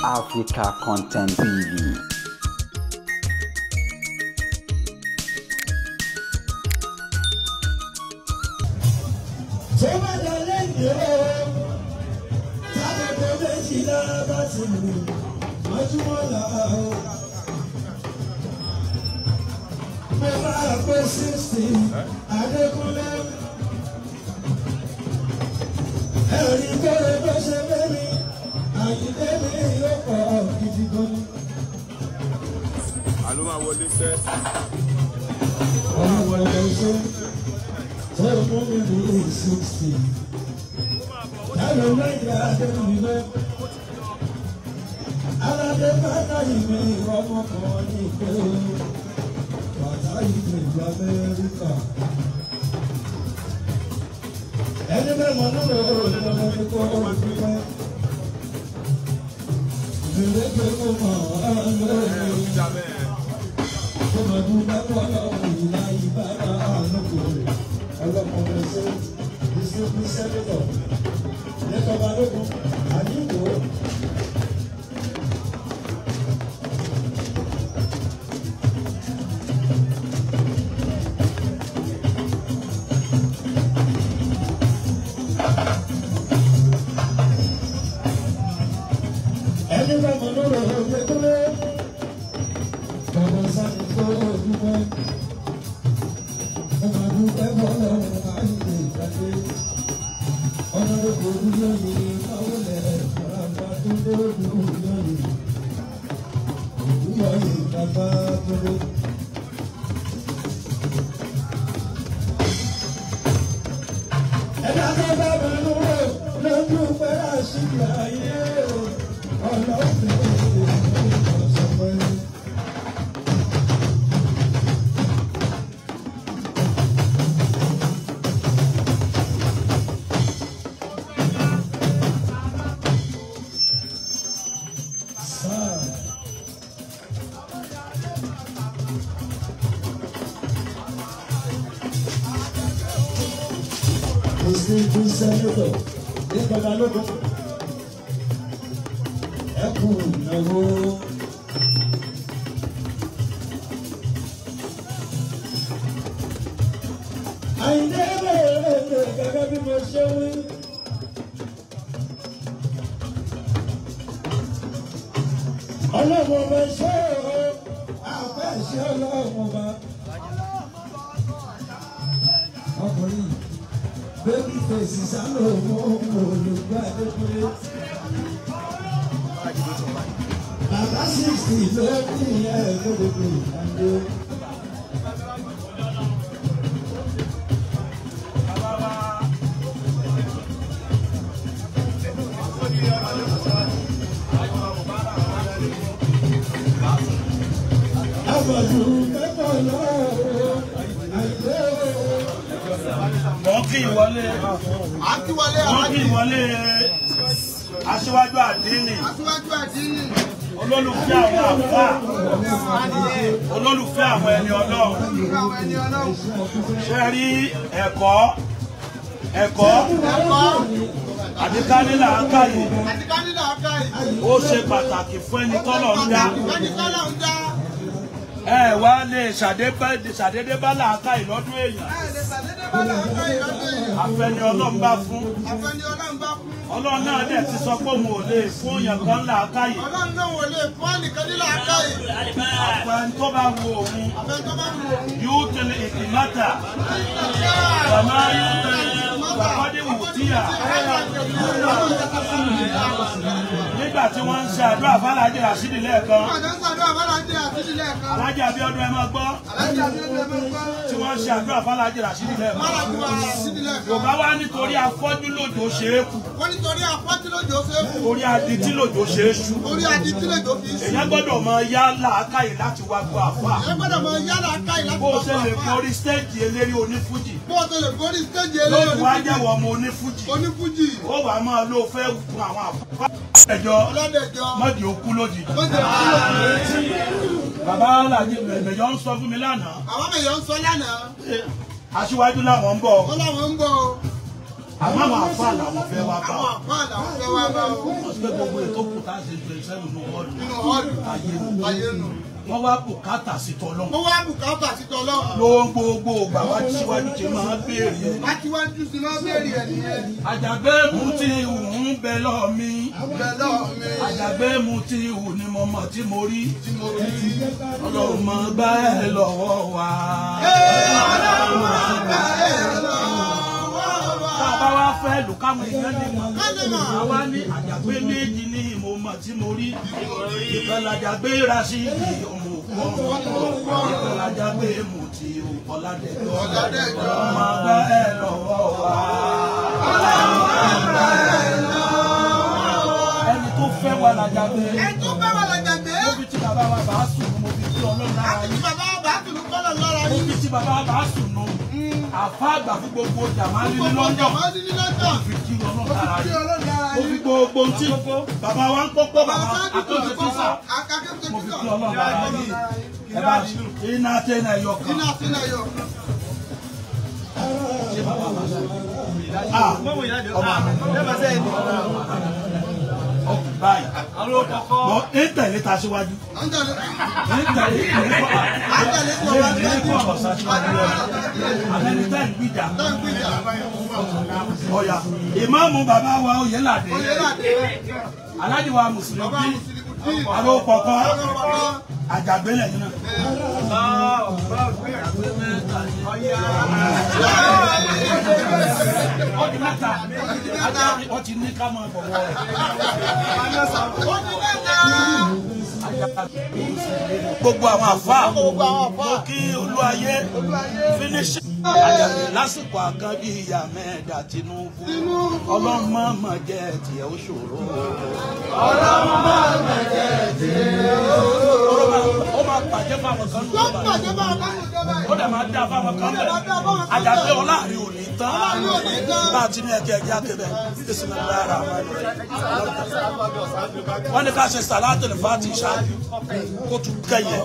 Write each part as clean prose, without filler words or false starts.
Africa Content TV. Tó bá dalẹ̀ ní o, tábìlì méjìlá bá ti lù mọ́júmọ́ là o. Mo máa pé 60, Adékúnlé. Ẹ̀rí kórè bó ṣe mẹ́mi, àyíké mi yóò pọ̀ gidi gan. Àló máa wọlé sẹ́. Ọ̀rọ̀ wọlé ṣe tó mú mi ní 60. Ẹ̀rọ mẹ́ta Adékúnlé. Aládé bàtà ìwé ọmọ kan ní ìpè bàtà ìwé ìlú Amẹ́ríkà. Ẹni bẹ́ẹ̀ mọ nínú ọmọ ní kó o dúpẹ́. Ìrèké kò mọ̀ ọ́ lórí. Kó mọ̀ dúpẹ́ bọ́lá ìlà ìbára àlùkò. Ọlọ́mọ rẹ̀ ṣe distinguished senator. Lẹ́tọ̀ Balógun, Àdìgbò. Ẹni bá mọ̀ lórí Adékúnlé. Bàbá sáré tó dúpẹ́. Ó máa dúpẹ́ bọ́lá àìlè ìgbàgbé. Ọ̀nàdébò Olúyọ̀yè Máwọlẹ̀ Bàbá tó dé Olúyọ̀yè. Olúyọ̀yè bàbá tó dé. Ẹ̀dá tó bá mọ̀ lórí lójú pẹ́ àṣìkò ayé o. Ọlọ́run ọ̀sọ̀pẹ́. Sáà. Distinguished senator, ní Babalógun. Ẹ kú ìnáwó. Àyìndé bẹ̀rẹ̀ gẹ́gẹ́ bí mo ṣe wí. Ọlọ́run ọba ṣé o, àpẹ́ ṣé ọlọ́run ọba. Ọkùnrin bébí fèsì sálò mọ́ olùgbé Adékúnlé. Bàbá 60 ló ní ẹ̀ lódodo ìdájọ́. Àbọ̀dù mẹ́fọ̀ lọ́wọ́ àìlè o. Wọ́n kí ìwọlé, Akíwọlé wọ́n kí ìwọlé aṣíwájú àdínì, Aṣíwájú àdínì. olólùfẹ́ àwọn àfáà, olólùfẹ́ àwọn ẹni Ọlọ́run. Àwọn ẹni Ọlọ́run. Ṣé rí ẹ̀kọ́ ẹ̀kọ́ Ẹ̀kọ́ àti kánilà ákàyè àti kánilà ákàyè. ó ṣe pàtàkì fún ẹni tọ́lọ̀ ń dá. Ẹni tọ́lọ̀ ń dá. Ẹ wá lè ṣàdédé bá làákàyè lọ́dún èèyàn. Ẹ lè ṣàdédé bá làákàyè lọ́dún èèyàn. Àfẹ́ni Ọlọ́run bá fún. Àfẹ́ni Ọlọ́run bá fún. Ọlọ́run náà dẹ̀ ti sọ pé òun ò lè fún èèyàn kan làákàyè. Ọlọ́run náà wò lè fún ẹnìkan ní làákàyè. Àfẹ́ni tó bá wo òun Àfẹ́ni tó bá wù òun. yóò tẹ̀lé ìtìmátà. Bàmá yóò tẹ̀lé bàkọ́dé wù tíyà. Nígbà tí wọ́n ń ṣe àdúrà f'Aláàjì Ràṣídì lẹ́ẹ̀kan. Aláàjì Abíọ́dún ẹ máa gbọ́. Tí wọ́n ń ṣe àdúrà f'Aláàjì Ràṣídì lẹ́ẹ̀kan. Yorùbá wá nítorí afọ́jú lòjò ṣe é kù. Wọ́n nítorí afọ́jú lòjò ṣe é kù. Orí adití lòjò ṣe é ṣú. Orí adití lòjò fi ṣú. Èèyàn gbọ́dọ̀ máa yá làákàyè láti wá gbọ́ àfà. Èèyàn gbọ́dọ̀ máa yá làákàyè láti Bó wá o ṣe gbọ́ lè àfà. gorí stéèjì eléré onífújì. Bó o ṣe lè gorí stéèjì eléré Lóògùn wá onífújì. jẹ́wọ́ ọmọ onífújì. Onífújì. Ó wàá máa ló fẹ́ gun àwọn àfà. Ẹjọ́ Ọlọ́dẹ̀jọ́. mọ́jì ó kú lójijì. Mọ́jì ó kú lójijì. Bàbá Aláàjì Mẹ̀jọ́ ń sọ fún mi lánàá. Àwọn mẹ̀yọ́ ń sọ lánàá. Aṣíwájú làwọn ń bọ̀. Wọ́n làwọn ń bọ̀ o. Àmọ́ àwọn àfáà làwọn fẹ́ wá bá Àwọn ọ. àfáà làwọn fẹ́ wá bá ọ. Wọ́n sì pé gbogbo ètò kù tá a ṣe ju ẹsẹ̀ nínú họ́ọ̀lù. Nínú họ́ọ̀lù. Ayé nù. Ayé nù. Wọ́n wá bùkátà sí tọ́lọ́run. Mo wá bùkátà sí tọ́lọ́run. Ló ń gbogbo ògbà wá síwájú ti máa béèrè ẹ̀. Aṣíwájú sí máa béèrè ẹ̀ nìyẹn. Àjàgbé mu ti hù ń bẹ lọ́ mi. Bẹ́ẹ̀ lọ́ọ̀ mi. Àjàgbé mu ti hù ni mo mọ̀ tí mo rí. Tí mo rí. Ọlọ́run máa gbá ẹ lọ́wọ́ wa. Ọlọ́run máa gbà ẹ lọ́wọ́ wa. Tá a bá wá fẹ́ lù káwọn èèyàn lè mọ̀. Ká lè mọ̀. Àwa ní àjàgbé méjì ni mo mọ̀ tí mo rí. Ìkan làjàgbé Rashidi ọmọ òkú ọ̀run. Ìkan làjàgbé Mutiu Ọládẹ̀jọ́. Ọládẹ̀jọ́. Ọlọ́run máa gbá ẹ lọ́wọ́ wa. Ọlọ́run máa gbà ẹ lọ́wọ́ wa. Ẹni tó fẹ́ wa làjàgbé. Ẹni tó fẹ́ wa làjàgbé. Mo fi ti bàbá wa bá sùn, mo fi ti Ọlọ́run lára Àti yín. tí bàbá wa bá tùlù kọ́lọ̀ lára Mo yín. fi ti bàbá wa bá sùn nù. Àfa àgbà fún gbogbo jàmálí ní Gbogbo London. jàmálí ní London. Mo fi ti Ọlọ́run lára Tí yín. Ọlọ́run lára Mo fi yín. gbogbo ohun tí bàbá wa ń pọ́pọ́ bàbá Bàbá akọ́ṣe tíṣà. Akẹ́kọ̀ọ́ Mo fi tíṣà. ti Ọlọ́run lára yín. Ẹ bá iná tẹ́nà ẹyọ kan. Iná sínú ẹyọ. Ṣé bàbá wa sọ? Ah, ọmọ mi. Ọkùnrin báyìí. Mọ ń tẹ̀lé ta síwájú. À ń tẹ̀lé. Ń tẹ̀lé ìrẹ́pọ̀. À ń tẹ̀lé tí ọba Ní kọ́ ọ̀sán síwájú lọ. Àbẹ́ni tẹ́ ń gbìjà. Tá ń gbìjà. Ọ̀yà ìmáàmù bàbá wa Oyèládé. Oyèládé. Aláàjì wa Bàbá Mùsùlùmí. Mùsùlùmí. Àrò pọ̀pọ̀. Àrò Àjàgbé lẹ́yìn náà. Ó di mẹ́ta. Wọ́n ti ní ká máa bọ̀wọ̀ rẹ̀. Ó di mẹ́ta. Gbogbo àwọn àfáà. Gbogbo àwọn àfáà. Mo kí Olúayé. Finish. Àjàgbé lásìkò àgán bí ìyá mẹ́ẹ̀dá Tinubu. Tinubu. Ọlọ́run má mà jẹ́ tiẹ̀ ó ṣòro. Ọlọ́run máa mà jẹ́ tiẹ̀ ó ṣòro. Ó máa bàjẹ́ fáwọn kan nù Yóò lọ́ba. bàjẹ́ bá àwọn kan nù jọba Ó yìí. dẹ̀ máa dá fáwọn kan Ó dẹ̀ máa dá bẹ̀. fáwọn kan bẹ̀. Àjàgbé ọláàrin ò ní tán. Ọláàrin ò ní tán. Bá a ti ní ẹkẹ ẹjẹ akébẹ̀. Bismillahir rahmanir rahim. Wọ́n ní ká ṣe sàlátùl fàtì ṣáájú kó tún kẹ́yẹ.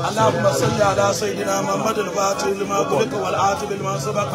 اللهم صل على سيدنا محمد الفاتح لما أغلق والعاتب لما سبق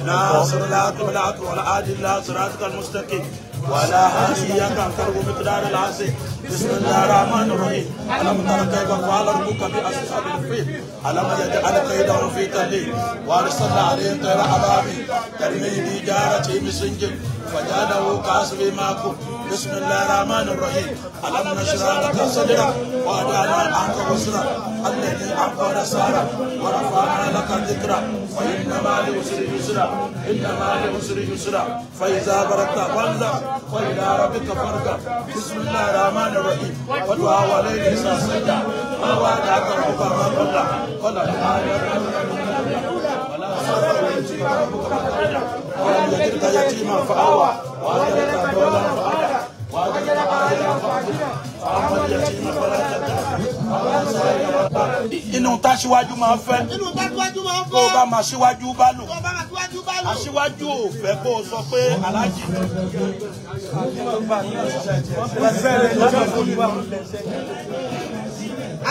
ناصر الحق بالحق والعادل إلى صراطك المستقيم وعلى آله حق قدره مقدار العظيم. بسم الله الرحمن الرحيم. ألم تر كيف فعل ربك بأصحاب الفيل ألم يجعل كيدهم في تضليل وأرسل عليهم طير أبابيل ترميهم بحجارة من سجيل فجعله كعصف مأكول. بسم الله الرحمن الرحيم. ألم نشرح لك صدرك ووضعنا عنك وزرك الذي أنقض ظهرك ورفعنا لك ذكرك فإن مع العسر يسرا إن مع العسر يسرا فإذا فرغت فانصب وإلى ربك فارغب. بسم الله الرحمن الرحيم. والضحى والليل إذا سجى ما ودعك ربك وما قلى ولا ربك فأرضى ولم يجدك يتيما فآوى ووجدك ضالا فهدى ووجدك عائلا فأغنى فأما اليتيم فلا تقهر وأما السائل فلا تنهر. Inú táṣíwájú máa ń fẹ́ Inú táṣíwájú máa ń kó o fẹ́. bá máa ṣíwájú bá lò. Tó bá máa síwájú bá lò. Aṣíwájú ò fẹ́ kó o sọ pé aláàjì.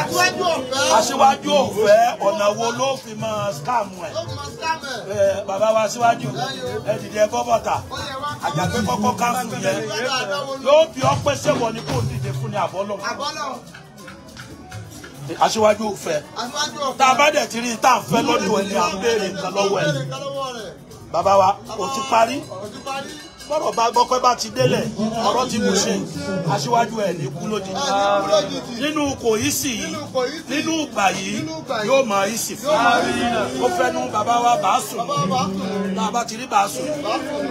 Aṣíwájú ọ̀fẹ́. Aṣíwájú ò fẹ́ ọ̀nà wo ló fi máa scam ẹ̀. Ló fi máa scam ẹ̀. Ẹ, bàbá wa síwájú ẹ dìde ẹ bọ́ bọ́tà. Ó yẹ wá. Àjàgbé kọ́kọ́ káńsù yẹn yóò bí ọpẹ́ sẹ́wọ̀n ni kò dìde fún ni àbọ́lọ̀. Àbọ́lọ̀. Aṣíwájú ò fẹ́. Aṣíwájú ọ̀fẹ́. Tá a bá dẹ̀ ti rí i tá a fẹ́ lọ́dọ̀ ẹ̀ ni à ń béèrè nǹkan lọ́wọ́ ẹ̀. Béèrè nǹkan lọ́wọ́ rẹ̀. Bàbá wa kò ti parí. Kò ti parí. Bọ́rọ̀ bá gbọ́pẹ́ bá ti délẹ̀ ọ̀rọ̀ ti bù ṣe aṣíwájú ẹ̀ ní kú lójijì. Ẹ̀ ní kú lójijì. Nínú kò yí sì yìí Nínú kò yí sì. nínú ìgbà yìí Nínú ìgbà yìí. yóò máa yí sì fún Yóò máa yí sì. ó fẹ́nu bàbá wa bàá sùn. Bàbá wa bá sùn. Tá a bá ti rí bàá sùn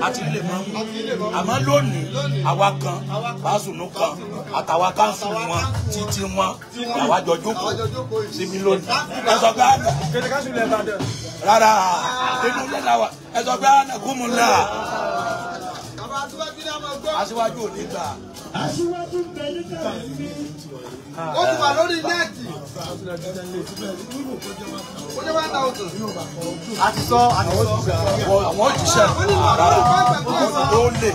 àti rí lè mọ́ mú. Àti ilé mọ́. Àmọ́ lónìí Lónìí. àwa kan Àwa kan. bàá sùn ló kan àtàwa káńsù wọn títí wọn làwa jọ jókòó Àwa jọ jókòó yìí. síbi lónìí. Ẹ sọ pé àná rárá inú ilé la wà ẹ sọ pé àná kúmùlà Bàbá aṣíwájú ní a máa gbọ́. aṣíwájú ò ní gbà. Aṣíwájú ń bẹ níkàlẹ̀ níbí. Ó ti wà lórí nẹ́ẹ̀tì. Ó jẹ́ 1,000. Àti sọ àti sọ. Àwọn òjíṣẹ́ Wọ́n ní ìwà rárá lórí pẹ́pẹ́ ó lè.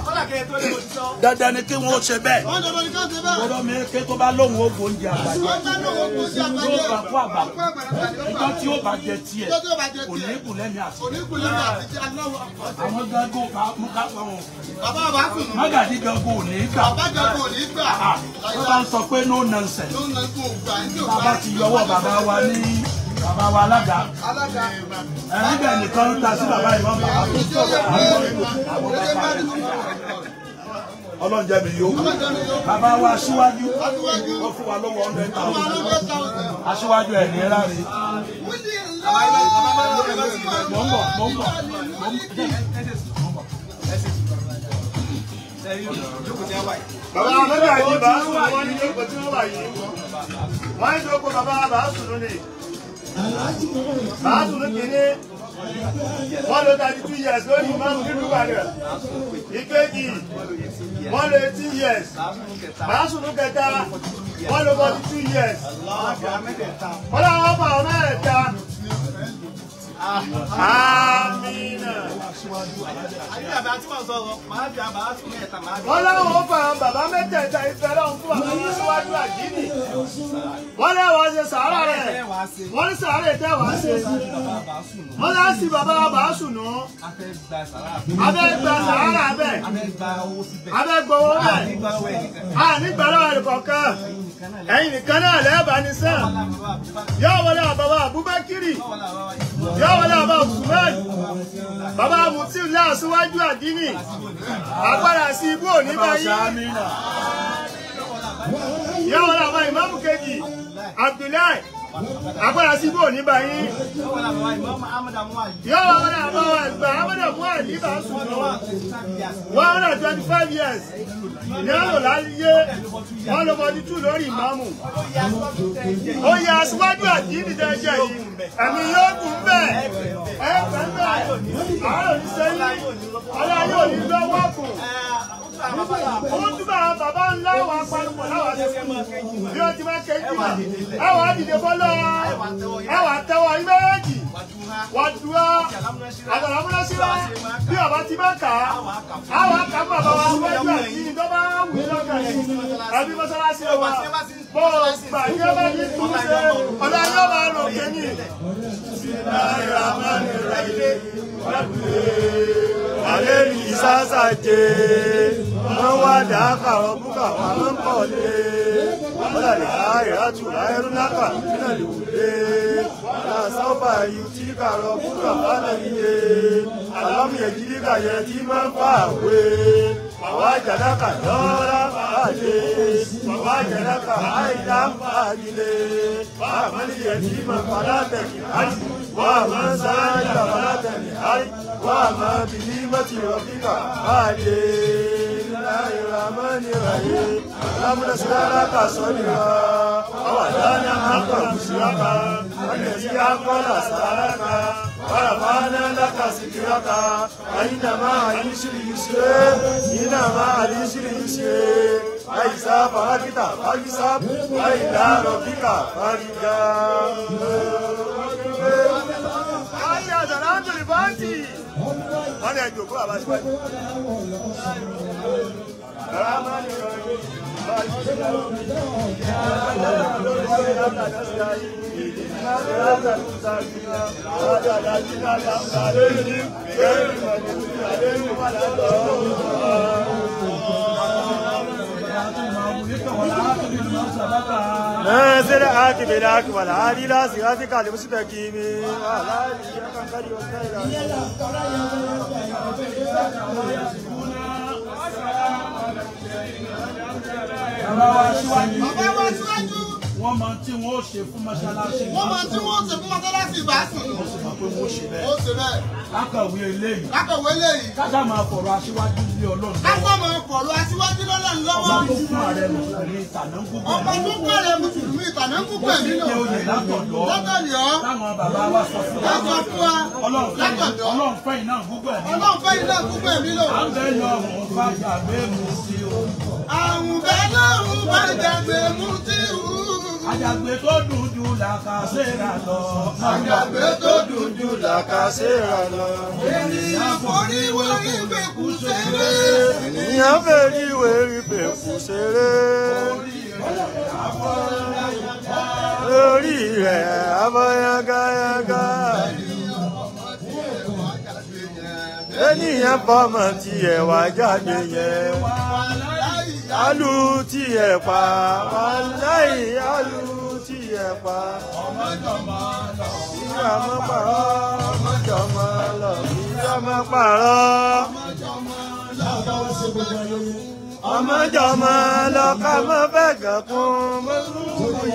Dandan ni kí wọ́n ṣe bẹ́ẹ̀. Gbọ́dọ̀ mi ké tó bá lóhùn ó gbóúnjẹ àgbàjẹ. Yóò bá kó àgbà. Ìjọ tí ó bá jẹ tiẹ̀ kò ní kù lẹ́mìí àti. Àwọn gángan bá mú ká fún wọn. Mágàdí gángan ò ní gbà. Wọ́n bá ń sọ pé no nonsense. Bàbá ti yọwọ́ bàbá wa ní bàbá wa alága. Ẹ̀rígbẹ̀ nìkan ń ta sí bàbá ìmọ̀ bàbá tó sọ̀rọ̀ àwọn bàbá rẹ̀. Ọlọ́run jẹ́ mi yó. Bàbá wa aṣíwájú ó fún wa lówó 100,000. Aṣíwájú ẹ̀ ní ráre. Mò ń bọ̀, mò ń bọ̀, mò ń bọ̀. Bàbá Amẹ́bí àti Bàásù wọ́n ní jókòó tí wọ́n wà yìí. Wọ́n ní jókòó bàbá Bàásù lónìí. Bàásù ló kìíní. Wọ́n lò 32 years lórí ìmáàmù nílùú Ìbàdàn. Ìkejì, wọ́n lò 18 years. Bàásù ló kẹta, wọ́n lò 42 years. Wọ́n làwọn fà ọ́ mẹ́ẹ̀ta. Amina. Wọ́n láwọn fa bàbá mẹ́tẹ̀ẹ̀ta ìfẹ́ lọ́hùn fún bàbá wọn síwájú àdínì. Wọ́n lẹ́wọ̀n ṣe sàárà rẹ̀. Wọ́n ní sàárà tẹ́ wàá ṣe. Wọ́n lá sí bàbá Bàásù nù. Abẹ́ gba sàárà bẹ́ẹ̀. Abẹ́ gbowó bẹ́ẹ̀. A nígbà lọ́wọ́ rẹ̀ kọ̀ọ̀kan. Ẹ̀yin nìkan náà lẹ́ẹ̀bà ní sàn. Yóò wọlé bàbá Abubakiri. Yóò wọlé bàbá Usman. Bàbá Mutiu láàṣíwájú àdínì. Agbára sí ibú òní báyìí. Yóò wọlé bàbá ìmáàmù kejì Abdullahi. Agbára sí ibú òní báyìí. Yóò wọlé bàbá àgbà Ahmadu Muali Bàásù 125 years. Ní ọ̀rọ̀ láyé, wọ́n ló 42 lórí ìmáàmù. Ó yẹ aṣíwájú àdínì jẹjẹ yìí, ẹ̀mí yóò gùn bẹ́ẹ̀, ẹ pẹ́ bẹ́ẹ̀, àárò ní sẹ́yìn, ọlá yóò ní lọ́wọ́ kù. Ó túbọ̀ àwọn bàbá ńlá wa parupọ̀ láwa ṣe fún bí wọ́n ti máa ké jìnnà. Ẹ wàá dìde fọ́lọ́, ẹ wàá tẹ́wọ́ méjì, wàdúrà, àgbàlámúlọ́sílá, bí ọba ti máa kà á, àwọn kà fún bàbá wa wájú àti tó bá wù ní lọ́kàn yìí, àbí mọ́sálásí wa, bó o gbà ní ọba ní túnṣe, ọ̀la yóò máa rò kéyìn. Àlérí ìsásàjé, wọ́n wá dáàkà ọ̀bùkà wà mọ́ pọ̀ lé. Wọ́n lè àìrátù láìrúnákà nínà lè wùlé. Aláṣọ́fà yìí tí kàrọ̀ bùkà fánà níye. Àlámìyàn jíríkà yẹ tí máa ń fà wé. Àwa jàdákà lọ́ra fàájé. Àwa jàdákà àìdá fàájìlé. Wà á mọ́lì yẹ tí máa fàlá tẹ̀kì áyì. Wà á máa sáájà fàlá tẹ̀kì áyì. Wà á máa bìlí mọ́tì rọ̀bíkà fàájé. نازل آتي بلاك والعالي لا سياسي كالمستقيم وعلى Wọ́n mọ tí wọ́n ó ṣe fún mọ́ṣáláṣí. Wọ́n mọ tí wọ́n ó ṣe fún mọ́ṣáláṣí Ìbásùn. Wọ́n sì mọ̀ pé wọ́n ó ṣe bẹ́ẹ̀. Ó ṣe bẹ́ẹ̀. Lákàwé eléyìí. Lákàwé eléyìí. Káṣá máa fọ̀rọ̀ aṣíwájú lé Ọlọ́run lọ́wọ́. Káṣá máa fọ̀rọ̀ aṣíwájú lọ́lọ́run lọ́wọ́. Ọba tó fún ààrẹ mùsùlùmí ìtànà ń kú pẹ̀lú. Ọba tó fún ààrẹ mùsùlùmí ìtànà ń kú pẹ̀lú. Ó ti oyè látọ̀dọ̀. Látọ̀dọ̀. Táwọn bàbá wa sọ fún wa. Sọ fún wa. Látọ̀dọ̀. Ọlọ́run fẹ́ iná gbogbo ẹ̀mí. Ọlọ́run fẹ́ iná gbogbo ẹ̀mí lò. À ń bẹ́ lọ òun fàjà gbé mu sí o. Àrùn bẹ́ẹ̀ lọ́rùn fàjà gbé mu sí o. Àjàgbé tó dùn jù làkàṣẹ́ra lọ. Àjàgbé tó dùn jù làkàṣẹ́ra lọ. Ènìyàn forí wérí fèkú ṣeré. Ènìyàn forí wérí fèkú ṣeré. Orí rẹ̀ abọ́yágáyágá. Ènìyàn fọmọ tiẹ̀ wá jáde yẹn. Alu tiẹ̀ pa, wàláì alu tiẹ̀ pa. Ìyá mọ́ pàrọ̀, ọmọjọ́mọ́ lọ, ìyá mọ́ pàrọ̀. Ọmọjọ́mọ́ lọ ká mọ́ fẹ́ gàn kún, mọ́tò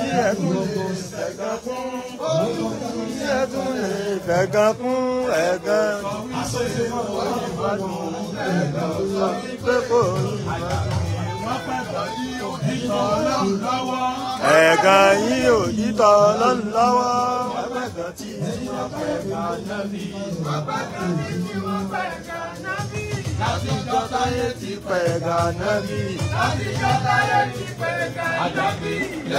yí ẹ̀tún lè fẹ́ gàn kún, yí ẹ̀tún lè fẹ́ gàn kún ẹ̀gàn. Ẹ̀gàn yìí ò dítọ̀ Ọlọ́run lọ́wọ́. Ẹ̀gàn tí wọ́n fẹ́ gàn nábì. Látijọ́ táyé ti pẹ̀ gàn nábì.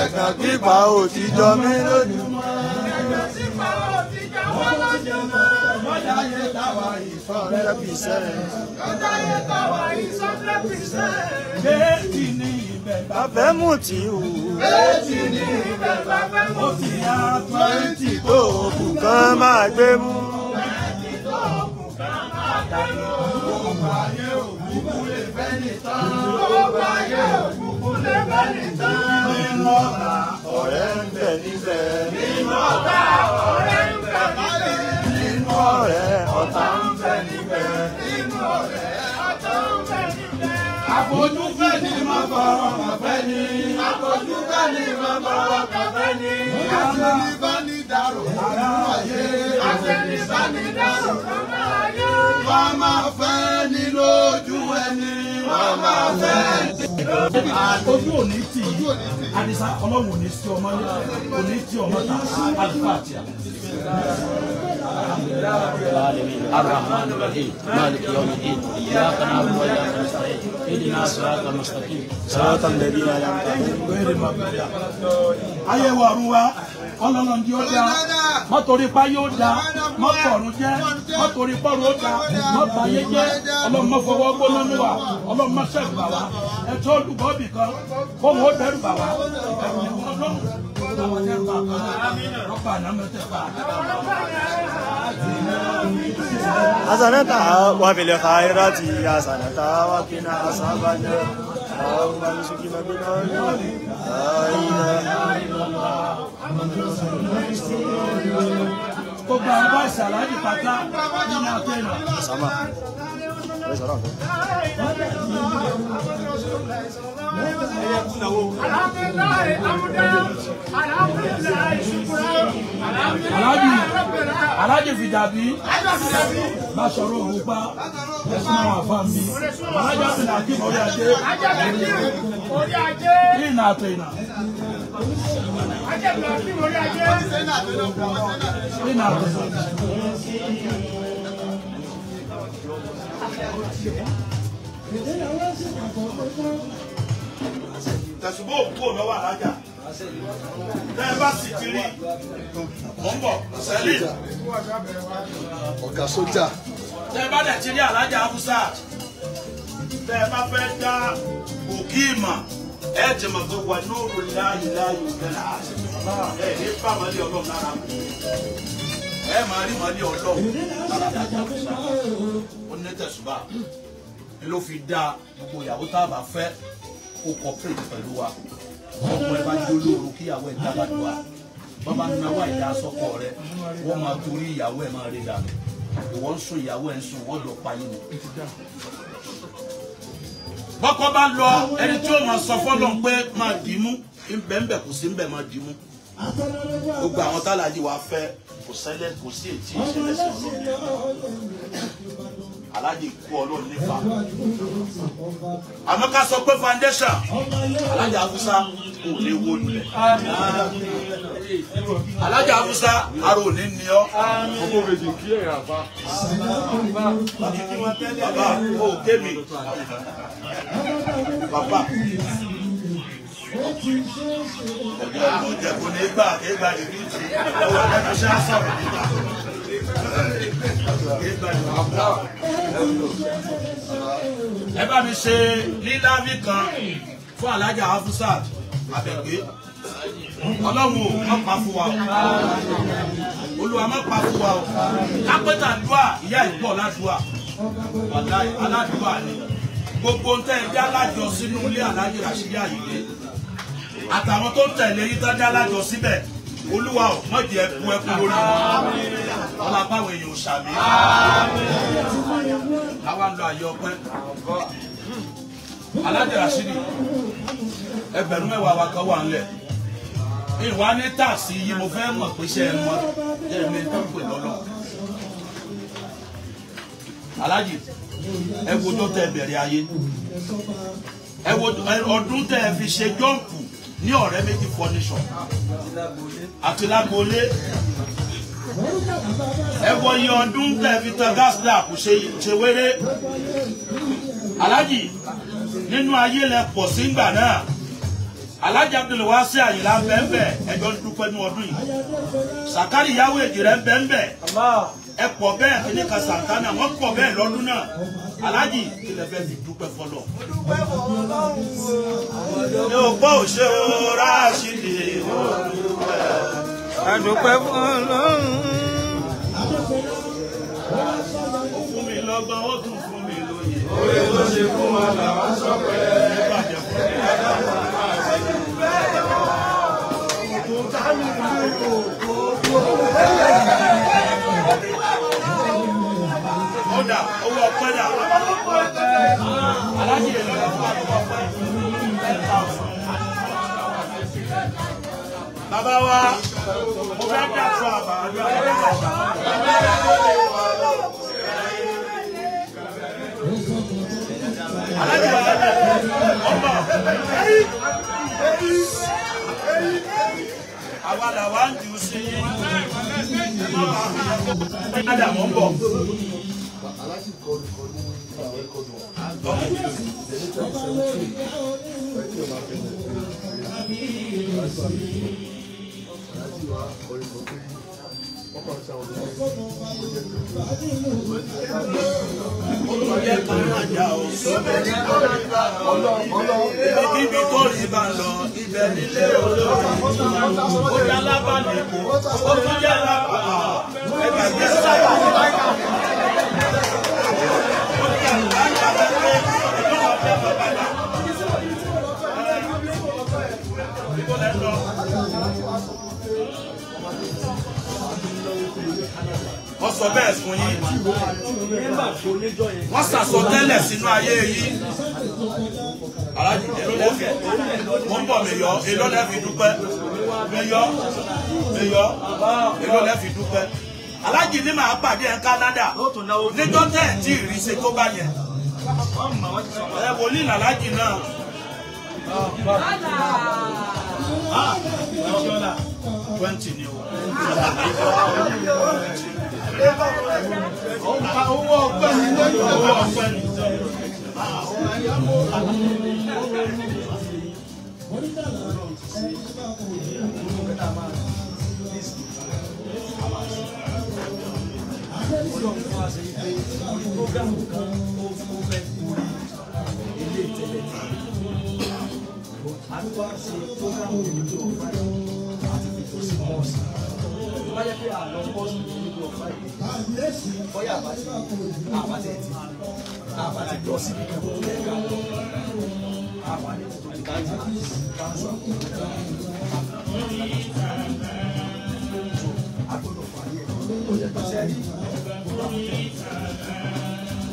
Ẹ̀gàn pípa ò ti jọ mí lójúmọ́. Mọ́dáyé táwa ìsọ̀rẹ́. Méjì ní ibẹ̀ bá Bàbá mú tí ò. Méjì ní ibẹ̀ bá fẹ́ mú ti yá 20 tó kù kan máa gbé mú. Nínú ọ̀tá Ọ̀rẹ́ ń bẹ níbẹ̀. nínú ọ̀tá ọ̀rẹ́ ń bẹ níbẹ̀. Nínú ọ̀rẹ́ ọ̀tá ń bẹ níbẹ̀. Àfojúfẹ́ ni má fọ̀rọ̀ kàn fẹ́ ni. Àfojúfẹ́ ni má fọ̀rọ̀ kàn fẹ́ ni. Àṣenibánidárò nínú ayé. Àṣenibánidárò nínú ayé. Wọ́n máa fẹ́ ni lójú ẹni. Wọ́n máa fẹ́ ni lójú ẹni. Ojú òní tì í. Àdìsá ọlọ́run ò ní sí ọmọ ní òní tí ọmọ ta àlùfáà. الرحمن الرحيم مالك يوم الدين إياك نعبد وإياك نستعين اهدنا الصراط المستقيم صراط الذين أنعمت عليهم. Wẹ́rẹ́ máa bẹ̀rẹ̀. Ayé wa ọ̀run wa ọlọ́run di ó da mọ́tòrí pa yóò da mọ́tòrún jẹ́ mọ́tòrí pọ́run ó da mọ́tàyé jẹ́ ọlọ́run má fọwọ́ gbóná mú wa ọlọ́run má ṣẹ̀rù bà wá ẹ̀tọ́ olùkọ́ bì kan kóhun ó dẹ́rù bà wá ẹ̀rù ni wọ́n lọ́rùn àwọn dẹ́rù bà kan rọ́pà náà mẹ́tẹ̀ẹ̀fà. حسنة وفي الخيرات حسنة وقنا عذاب النار. اللهم ارزقنا بنا لا إله إلا الله. Gbogbo àwọn bá ìsàlájì pátá nínú àtẹnà. Sama. Aláàjì Fìjàbí bá sọ̀rọ̀ òun pa ẹ̀sùn àwọn àfa mi. Aláàjì Abdulhakeem orí ajé. Ìnà àtẹ̀yìnà. Ìnà àtẹ̀yìnà. Tẹ̀sùbọ̀ òkú lọ́wọ́ alájà. Tẹ́ ẹ bá sì ti rí, mò ń bọ̀, sẹ́lì. Ọ̀gá sójà. Tẹ́ ẹ bá dẹ̀ ti rí alájà Hausa, tẹ́ ẹ bá fẹ́ dá òkì ìmọ̀, ẹ ti mọ̀ pé wà nóòrò láàyè láàyè òkèlà. Ẹ ní fàmọ́lé ọlọ́run lára mi. Ẹ máa rí mọ́lé ọlọ́run lára alájà Hausa. Ó ní tẹ̀sùbà. Ni ló fi dá gbogbo ìyàwó tá a bá fẹ́ kó cooperate pẹ̀lú wa. Ọmọ ẹ bá jó lóru kíyàwó ẹ dábàdùà. Bàbá náwó àìdá sọ́kọ rẹ, wọ́n máa torí ìyàwó ẹ máa rí dànù. Ìwọ ń sùn ìyàwó ẹ ń sùn, wọ́n lọ pa yín ni. Bọ́kọ bá lọ ẹni tí ó máa sọ fọ́lọ́n pé máa dì í mú, ńbẹ̀ ńbẹ̀ kò sí ńbẹ̀ máa dì í mú. Gbogbo àwọn tálàjì wa fẹ́ kò sẹ́lẹ̀ kò sí ètí ìṣẹ̀lẹ̀ sí ọlọ́run. Aláàjì kú ọlọ́run nífa. Àmọ́ ká sọ pé foundation Alájà Hausa kò lè wó lulẹ̀. Alájà Hausa ara ò ní ní ọ́. Bàbá o ké mi. Bàbá. Ọjọ́ kò ní gbà kégbà ìbíjì ọwọ́ ẹnu ṣe á sọ̀rọ̀ nígbà. Ẹ bá mi ṣe lílábì kan fún Alhaja Hafsat Abẹ́gbé. Ọlọ́run ò má pa fún wa o. Olúwa má pa fún wa o. Kápẹ́tà dùà ìyá ìpọ̀ ládùà. Wàláì aládùà ni. Gbogbo ń tẹ́ ẹ dá lájọ sínú ilé Alhaji Rashidi Ayinde. Àtàwọn tó ń tẹ̀lé yín tán dá lájọ síbẹ̀. Olúwa ò má jẹ́ ẹkú ẹkú lórí wọn. Ọlá báwọn èèyàn ò ṣàmì. Àwa ń lọ àyè ọpẹ́. Alhaji Rashidi 10,000 wa kan wà ńlẹ̀. Ìwà ní tààsì yìí mo fẹ́ mọ̀ pé ṣe é mọ̀ ẹ̀mí tó ń pè lọ́lọ́. Alhaji ẹ wo ọjọ́ tẹ́ bẹ̀rẹ̀ ayé. Ẹ wo ọdún tẹ́ fi ṣe jọ́ǹpù ní ọ̀rẹ́ méjì fọ́níṣọ̀ àti lágboolé. Ẹ wo iye ọdún tẹ́ fi tan gas lap ṣe wéré. Alhaji nínú ayé lẹ pọ̀ sí ngbà náà. Alhaji Abdulwasi Ayinla bẹ́ẹ̀nbẹ́ ẹjọ́ ń dúpẹ́ ní ọdún yìí. Sàkárì ìyàwó èjì rẹ̀ bẹ́ẹ̀nbẹ́. Ẹ pọ̀ bẹ́ẹ̀ kíní ka Santana wọ́n pọ̀ bẹ́ẹ̀ lọ́dún náà. Alhaji kí lẹ fẹ́ fi dúpẹ́ fọlọ́. Ní o gbọ́ òṣè o Rashidi o dúpẹ́. A dúpẹ́ fọlọ́run. Ó fún mi lọ́gbọ́n ó tún fún mi lóye. Oore tó ṣe fún wa làwọn sọpẹ́. Bàjẹ́ fún mi. Ọ̀dà owó ọpẹ́ dà. Alhaji èlò lọ fún àwọn ọpẹ́. Bàbá wa, mo fẹ́ dà fún àbá. Alhaji wa ọmọ. Àwa làwa ń jù sí yín. Ẹ má bọ̀. Ibi tó rí bá lọ, ibẹ̀ nílé olórí. Ó yá lábàlẹ̀ kó, ó tún yá lábàlẹ̀. Ẹgbàgbé sábà. Wọ́n sọ bẹ́ẹ̀ fún yín. Wọ́n sàsọtẹ́lẹ̀ sínú ayé yín. Alhaji èló lẹ́fì mo ń bọ̀ mẹ́yọ́ èló lẹ́fì dúpẹ́ mẹ́yọ́ mẹ́yọ́ èló lẹ́fì dúpẹ́. Alhaji ní màá pàdé ẹ̀ Canada níjọ́ tẹ̀ tí ìrìnsẹ̀ tó bá yẹn. Ẹ wòlíì làlájì náà. 20 ni o. Owó ọpẹ́ ni owó ọpẹ́ ni.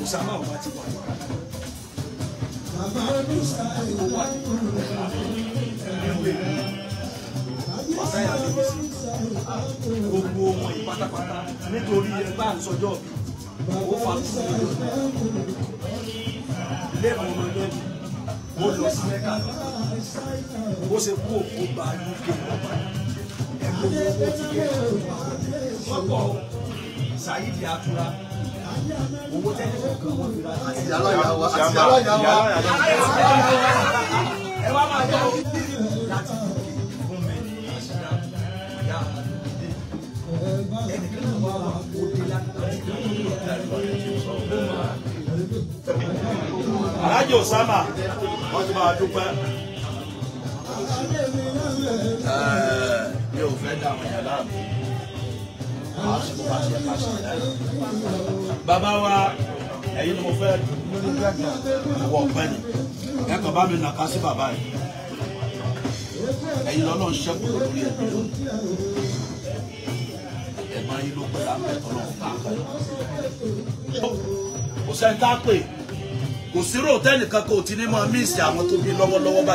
Osama ọba ti wà ní Masaya Adébísí gbogbo wọn yìí pátápátá nítorí ẹgbẹ́ àǹsọjọ́ bí ó fa 2 million lẹ́ẹ̀kan ọmọ lẹ́nu ó lọ sí Mẹ́kà ó ṣe kú òkú gba UK lọ́pàá ẹgbẹ́ owó ti kẹ́ wọ́n pọ̀ Saheed Atura owó tẹ́lẹ̀ kọ̀ọ̀kan wọ́n fi ra Àti aláya wa, àti aláya wa. Ẹ wá máa jẹ́ Alhaji Osama wọ́n ti máa dúpẹ́. Mi ò fẹ́ dá àwọn èèyàn láàmú. Àsìkò bá ṣe ká ṣe láyé. Bàbá wa, ẹ̀yin ni mo fẹ́ wọ ọ̀pẹ ni. Ẹ kàn bá mi nàka sí bàbá yìí. Ẹ̀yin lọ́nà ń ṣẹ́kù lórí ẹ̀mí lónìí. Ẹ̀gbọ́n yín ló pẹ̀lú àpẹtọ́ náà káàkiri. Kò sẹ́ni tá a pè. Kò sí ròtẹ́ẹ̀lì kankan ò ti ní máa míìsì àwọn tó bí lọ́wọ́lọ́wọ́ báyìí.